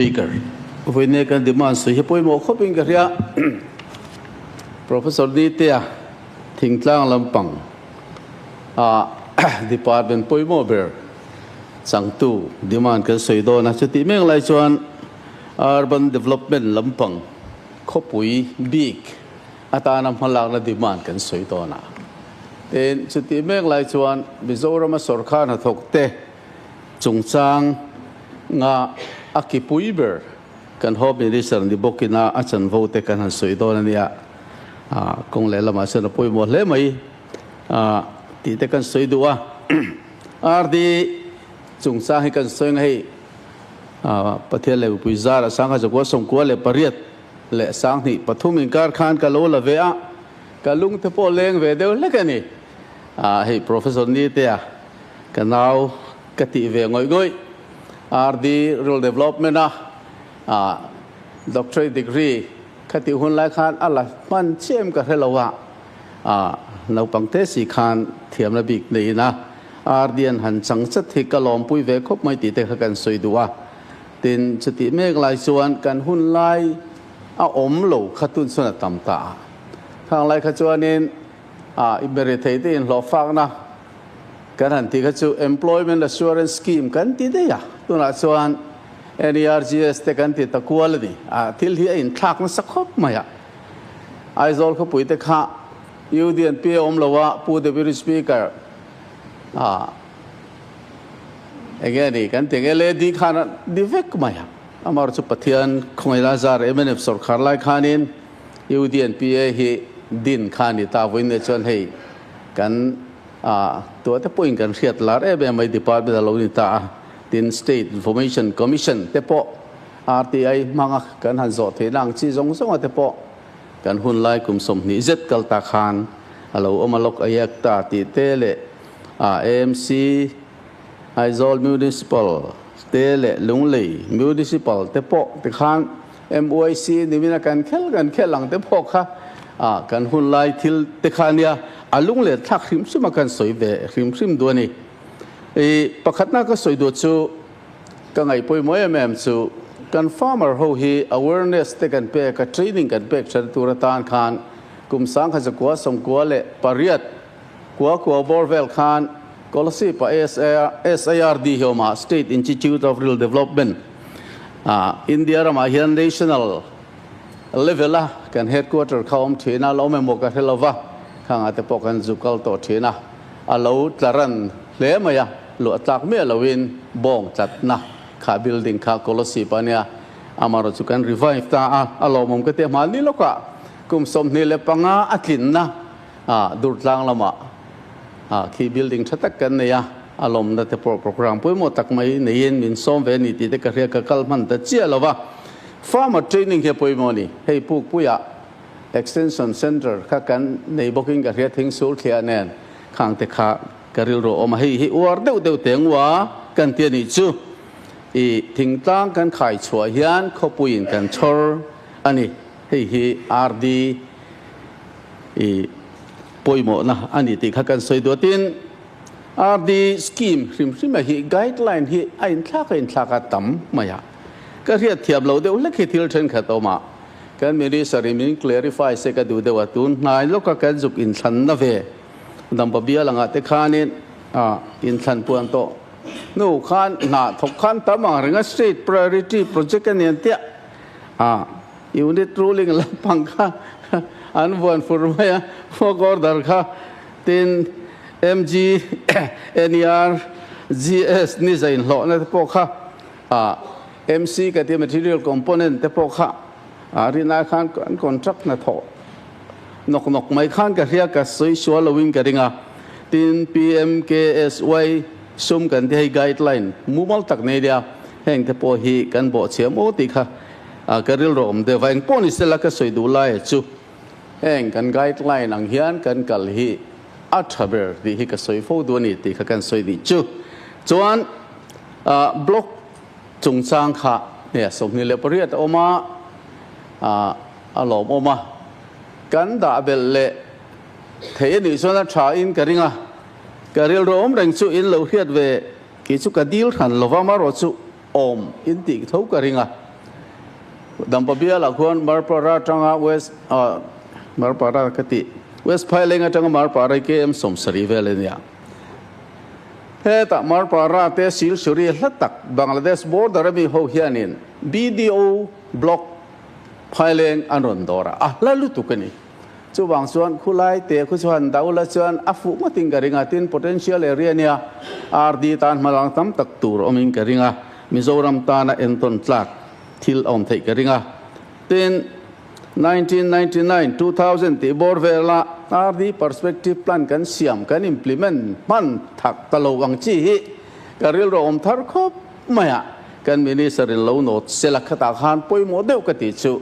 Speaker, Vawiin kan demand sawi hi pawimawh khawpin ka hria. Professor Nitea thingtlang lampang ah department pawimawh ber changtu demand kan sawi dawn a. Chutih mek lai chuan Urban Development lampang khawpui bik atana hmalakna demand kan sawi dawn a. Tin, chutih mek lai chuan Mizorama sawrkar hnathawk te chungchang nga a kipui ber kan Home Minister ni bawkin a a chanvo te kan han sawi dawn a nia. Kawng leh lamah chuan a pawimawh hle mai tih te kan sawi duh a. RD chungchang hi kan sawi ang hei Pathian leh mipui zar a sangha zakua 98 leh 2003 inkar khan ka lo la ve a, ka lung te pawh leng ve deuh hlek a ni. Hei Professor Nitea ka nau ka tih ve ngawih ngawih RD Rural Development a Doctorate degree kha tih hun lai khan a la hman chiah em ka hre lo a, naupang te si khan thiamna bik neiin a RD an han chang chat hi ka lawmpui ve khawp mai tih te kha kan sawi duh a. Tin, chutih mek lai chuan kan hun lai a awm lo kha tun chuan a tam ta a. Khang lai kha chuanin i beri thei te inhlawhfakna Kan han tih kha chu Employment Assurance Scheme kan ti daih a, tunah chuan NERGS te kan ti ta kual a ni. A thil hi a inthlak nasa khawp mai a. Aizawl khawpui te kha UDNP a awm lo a, Pu Deputy Speaker a enge a ni kan ti ang LAD khan a di vek mai a. Amaherawhchu chu Pathian khawngaih Lazar mnf sawrkhar lai khanin UDNPA hi din kha a ni ta vawiin leh chuan hei kan A tuahte pawhin kan hriat lar em em mai department a lo ni ta a, tin State Information Commission te pawh RTI hmanga kan han zawh theihna ang chi zawng zawnga te pawh kan hun lai kum 20 zet kal ta khan a lo awm a lawk a iak ta tih te leh AMC Aizawl Municipal te leh Lunglei Municipal te pawh tikhan MYC nimina kan khel kan khel ang te pawh kha kan hun lai thil te kha ania a lung leh thlak hrim hrim a kan sawi ve hrim hrim duh a ni. I pakhatna ka sawi duh chu ka ngaih pawimawh em em chu kan farmer ho hi awareness te kan pek a training kan pek that tur atan khan kum 1998 kua kua bawr vel khan Kolasib a SIRD hi awm a State Institute of Rural Development India ramah hian national level a kan headquarter kha awm thin a, lo awm emaw ka hre lo va, khangah te pawh kan zu kal tawh thin a, a lo tla ran hle mai a, luah tlak miah loin bawng tlatna kha building kha Kolasib a nia, amaherawhchu chu kan revive ta a, a lawmawm ka ti a, hmanni lawkah kum 25 a tlinna Durtlang lamah khi building tha tak kan nei a, a lawmna te pawh program pawimawh tak mai neiin min sawm ve a ni tih te ka hria, ka kal hman ta chiah lo va. Farmer training hi a pawimawh a ni. Hei Pukpuia Extension Centre kha kan nei bawkin ka hria thingsul thliah nen khang te kha ka rilru a awm a, hei hi uar deuh deuh teng ua kan ti a nih chu. I thingtlang kan khai chhuah hian khawpuiin kan chhawr a ni. Hei hi RD. I pawimawhna a ni tih kha kan sawi duh a. Tin, RD scheme hrim hrim a hi guideline hi a inthlak a inthlak a tam mai a. Ka hriat thiam lo deuh hlek hi thil thenkhat a awm a. Kan minister in min clarify se ka duh deuh a, tun hnai lawka kan zuk inthlanna ve Dampa bial angah te khanin inthlan puan tawh hnu khan hna thawk khan tam ang reng a, state priority project a ni an tia a. Unit ruling lampang kha an vuan fur mai a, work order kha tin MG, NER, GS ni zain hlawhna te pawh kha MC ka tia material component te pawh kha rinai khan an contract hnathawh nawk nawk mai khan ka hria ka sawi sual loin ka ring a. Tin PMKSY sum kan ti hei guideline mumal tak nei nia heng te pawh hi kan bawhchhiam aw tih kha A ka rilru awm deuh va, engpawh ni sela ka sawi duh lai chu heng kan guideline ang hian kan kal hi a tha ber tih hi ka sawi fo duh a ni tih kha kan sawi nih chu. Chuan block chungchang kha hei 28 a awm a, a lawmawm a, kan dah belh leh thei a nih chuan a tha in ka ring a, ka rilru awm reng chu in lo hriat ve kei chu ka dil hran lova, amaherawhchu awm in tih tho ka ring a. Dampa bialah khuan Marpara atanga West Marpara ka tih West Phaileng atanga Marpara hi KM 70 vel a nia. Hetah Marpara te Silsuri hla tak Bangladesh border ami ho hianin BDO block Phaileng an rawn dawr a, a hla lutuk a ni. Chuvang chuan khulai te khu chuan Daula chuan a fuh ngawtin ka ring a, tin potential area nia RD tan hmalang tam tak tur awmin ka ring a, Mizoram tana entawn tlak thil a awm theih ka ring a. Tin, 1999, 2000 tih bawr vela RD perspective plan kan siam, kan implement hman thak ta lo ang chi hi ka rilru a awm thar khawp mai a, kan Minister in lo nawt sela khatah khan pawimawh deuh ka tih chu.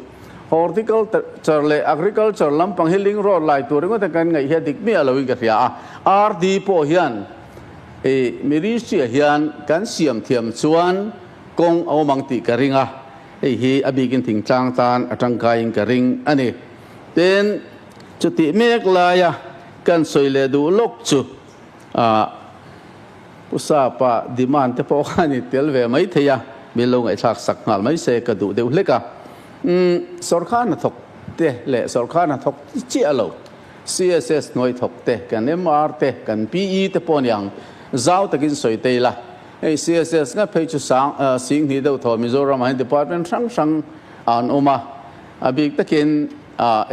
Horticulture leh Agriculture lampang hi link road lai tur ringawt a kan ngaih hi a dik miah loin ka hria a. RD pawh hian i Ministry ah hian kan siam thiam chuan kawng a awm ang tih ka ring a, hei hi a bikin thingtlang tan a tangkaiin ka ring a ni. Tin, chutih mek laia kan sawi leh duh lawk chu ah Pu Sapa demand te pawh khan i tel ve mai thei a, min lo ngaihthlak sak nghal mai se ka duh deuh hlek a. Umm, sawrkar hnathawk te leh sawrkar hnathawk chiah lo, CSS hnuai thawk te, kan MR te, kan PE te pawh niang zau takin sawi tei la. Hei CSS ngat phei chu sang Singhnih deuh thaw Mizoram ah hian department hrang hrang an awm a, a bik takin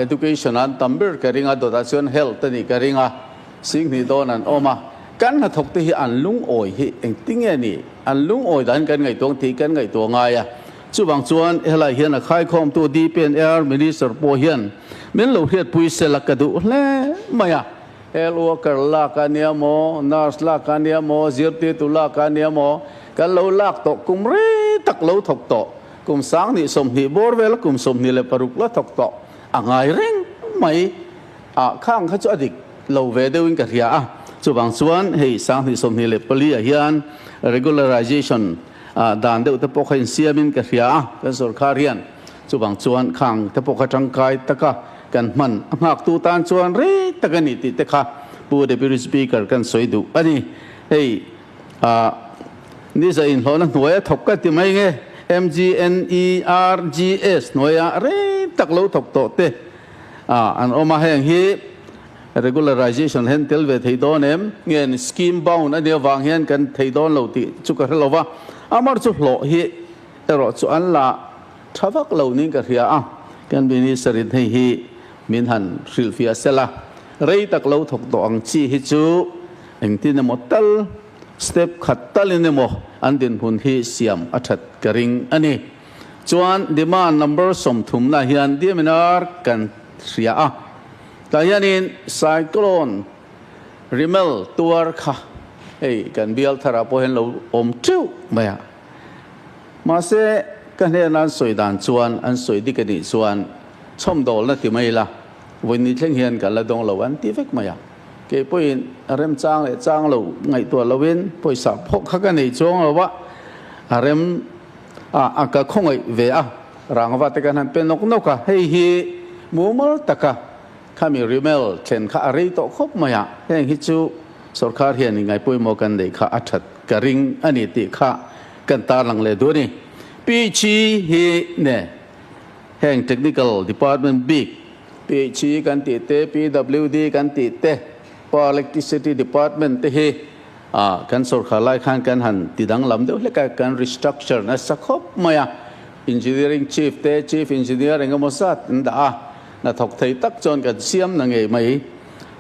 education an tam ber ka ring a, dawtah chuan health a nih ka ring a. Singhnih dawn an awm a, kan hnathawk te hi an lungawi hi engtinge ni? An lungawi dan kan ngaihtuah tih kan ngaihtuah ngai a. Chuvang chuan helai hian a khaikhawmtu DPNR Minister pawh hian min lo hriatpui sela ka duh hle mai a. Health worker lak a nia maw, nurse lak a nia maw, zirtirtu lak a nia maw, kan lo lak tawh kum rei tak lo thawk tawh, kum 2020 bawr vela kum 26 la thawk tawh a ngai reng mai. Ah khang kha chu a dik lo ve deuhin ka hria a, chuvang chuan hei 2024 ah hian regularization dan deuh te pawh kha insiamin ka hria a, kan sorkar hian chuvang chuan khang te pawh kha tangkai taka kan hman a nghaktu tan chuan rei tak a ni tih te kha Pu Deputy Speaker kan sawi duh a ni. Hei ni za inhlawhna hnuaia thawk ka ti mai nge MGNERGS hnuaia rei tak lo thawk tawh te A, an awm a, heng hi regularization hian tel ve thei dawn em? Nge ni scheme bound a nih avang hian kan thei dawn lo tih chu ka hre lo va, amar chu hlawh hi erawh chu an la tha vak lo niin ka hria a, kan minister in hei hi min han hrilhfiah sela, rei tak lo thawk tawh ang chi hi chu engtin emaw tal step khat talin emaw an dinhmun hi siam a that ka ring a ni. Chuan demand number 30 na hian DMNR kan hria a, tah hianin cyclone Rimel tuar kha hei kan bial tharah pawh hian lo awm teuh mai a. Mahse ka hnena an sawi dan chuan an sawi dik a nih chuan chhawmdawlna ti mai ila vawiin ni thleng hian kan la dawng lo an ti vek mai a. Kei pawhin rem chang leh chang lo ngaihtuah loin pawisa phawk kha ka nei chuang lo a, a rem A a ka khawngaih ve a, rangva te kan han pe nawk nawk a, hei hi mumal taka khami rimel thlen kha a rei tawh khawp mai a, heng hi chu sorkar hian in ngaihpawimawh kan neih kha a that ka ring a ni tih kha kan tarlang leh duh a ni. PHE hi ne heng technical department bik PHE kan tih te, PWD kan tih te, Power Electricity Department te hi Ah, kan sorkar lai khan kan han ti danglam deuh hlek a, kan restructure nasa khawp mai a, Engineering Chief te, Chief Engineer eng emaw zat an dah a, hnathawk thei tak chuan kan siam na ngei mai.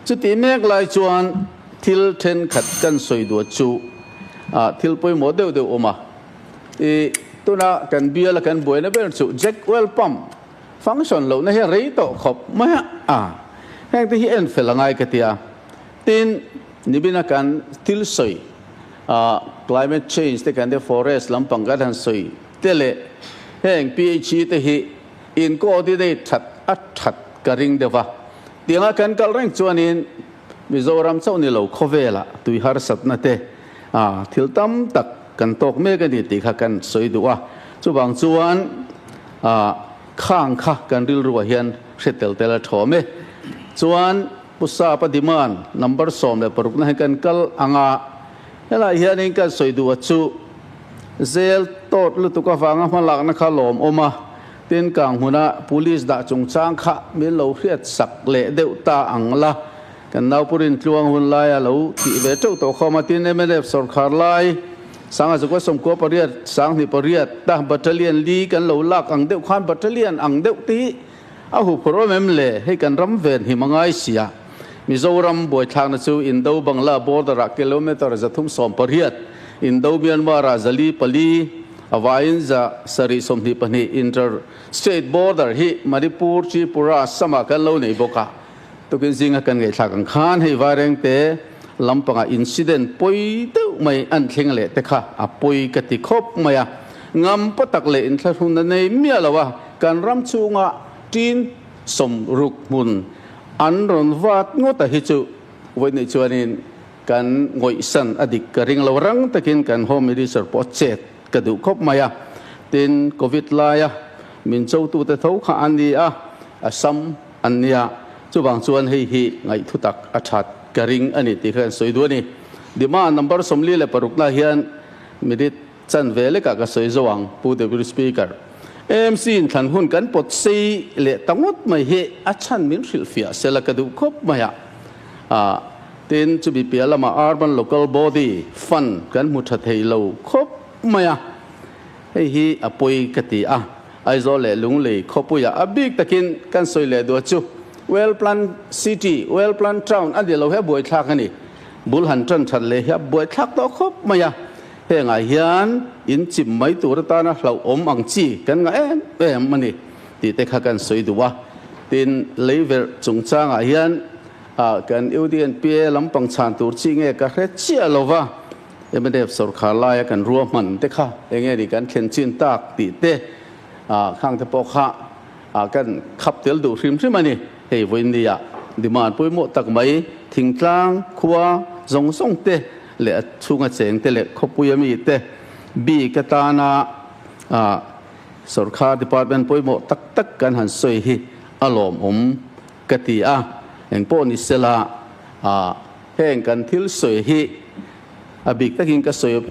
Chutih mek lai chuan thil thenkhat kan sawi duat chu ah thil pawimawh deuh deuh awm a, i tuna kan biala kan buaina ber chu Jack Oil Pump function lohna hi a rei tawh khawp mai a, ah heng te hi en fel a ngai ka ti a. Tin, nibina kan thil sawi, climate change te kan te forest lampang kan han sawi te leh heng PHE te hi in coordinate that a that ka ring deuh a. Tianga kan kal reng chuanin Mizoram chauh ni lo khawvelah tui harsatna te thil tam tak kan tawk mek a ni tih kha kan sawi duh a. Chuvang chuan khang kha kan rilruah hian hre tel tel a thawm e. Chuan Pu Sapa demand number 16 na hi kan kal ang a, helai hianin kan sawi duh a chu zel tawt lutuk avanga hmalakna kha lawm awm a, Tin kang hmuna police dah chungchang kha min lo hriat sak leh deuh ta ang la. Kan naupurin tluang hun laia lo tih ve teuh tawh khawm a, tin mnf sawrkhar lai sanga zakua 98 28 ta battalion li kan lo lak ang deuh khan battalion ang deuh te hi a huphurh awm em le? Hei kan ram ven hi mangai sia. Mizoram buaithlakna chu Indo Bangla border ah kilometre 318, Indo Myanmar ah 404, a vaiin 722 inter state border hi Manipur, Tripura, Assam ah kan lo nei bawk a. Tukin zinga kan ngaihthlak ang khan hei Vairengte lampangah incident pawi deuh mai an thleng leh te kha a pawi ka ti khawp mai a. Ngam patak leh inthlahrun a nei miah lo a, kan ram chhunga tin 60 hmun an rawn vat ngawt a hi chu vawiin chuanin kan ngawihsan a dik ka ring lo rang takin kan Home Minister pawh chet ka duh khawp mai a. Tin, Covid laia min chotute tho kha a ni a, Assam an nia, chuvang chuan hei hi ngaihthu tak a that ka ring a ni tih kha kan sawi duh a ni. Demand number 46 na hian minute chanve lekah ka sawi zo ang, Pu Deputy Speaker. AMC in thlan hun kan pawt sei leh ta ngawt mai hi a chhan min hrilhfiah sela ka duh khawp mai a. Tin, chumi piah lamah Urban Local Body Fund kan hmu tha thei lo khawp mai a, hei hi a pawi ka ti a. Aizawl leh Lunglei khawpuiah a bik takin kan sawi leh duh chu Well Planned City, Well Planned Town a ni lo hi a buaithlak a ni. Bul han tan that leh hi a buaithlak tawh khawp mai a. Hengah hian in chim mai tur atana hlauhawm ang chi kan ngah em em a ni tih te kha kan sawi duh a. Tin, leiverh chungchangah hian kan UDNPA lampang chhan tur chi nge ka hre chiah lo va. Mnf sawrkhar laia kan ruahman te kha eng nge ni kan thlen chin tak tih te khang te pawh kha kan khap tel duh hrim hrim a ni. Hei vawinia demand pawimawh tak mai thingtlang khua zawng zawng te leh a chhunga cheng te leh khawpui ami te bik atana sawrkhar department pawimawh tak tak kan han sawi hi a lawmawm ka ti a. Engpawh ni sela heng kan thil sawi hi a bik takin ka sawi.